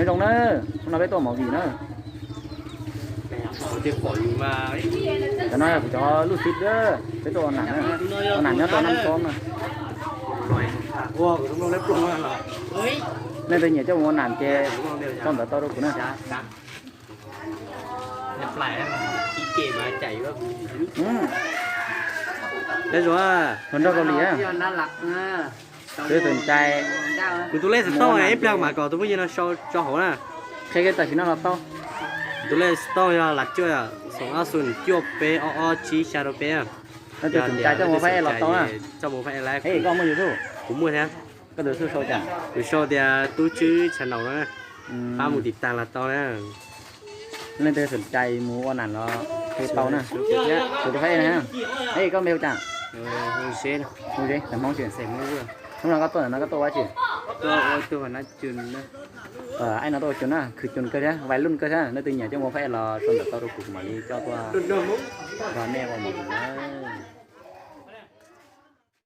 Nyob zoo na, hnub no peb tuaj ua movie na. Cov no yog kuv cov lub xib na, peb tuaj ua nam na, ua nam nyob rau Nam Xov na. Leej twg nyiam coj mus ua nam ces tso ntawv tau rau kuv na. Hluas nraug Kaus Lim, kuv tus lej xov tooj ib pliag mam kom tus phooj ywg no sau tso hauv na. Qhia kiag tam sim no los tau. Tus lej xov tooj yog las cuaj, xoom ob xoom cuaj peb ob ob tsib xya rau peb. Leej twg xom cai coj mus fab es los tau na. Coj mus fab es lawm. Koj muaj YouTube? Kuv muaj thiab. Koj tus YouTube sau cas? Kuv sau tias Tub Tswb channel no na. Pab mus tiv tas los tau na. Leej twg xom cai mus ua nam los qhia tau na. Kuv tus fab es na. Koj npe hu cas? Hu Zeb, Hmoob tsis. Hnub no koj tuaj ntawm no koj tuaj ua dab tsi? Aib no tuaj ua cun na, khwv cun kawg thiab, vais luj kawg thiab. Leej twg nyiam coj mus fab es los sau ntawv tau rau kuv, kuv mam li coj tuaj nrog nej ua movie na.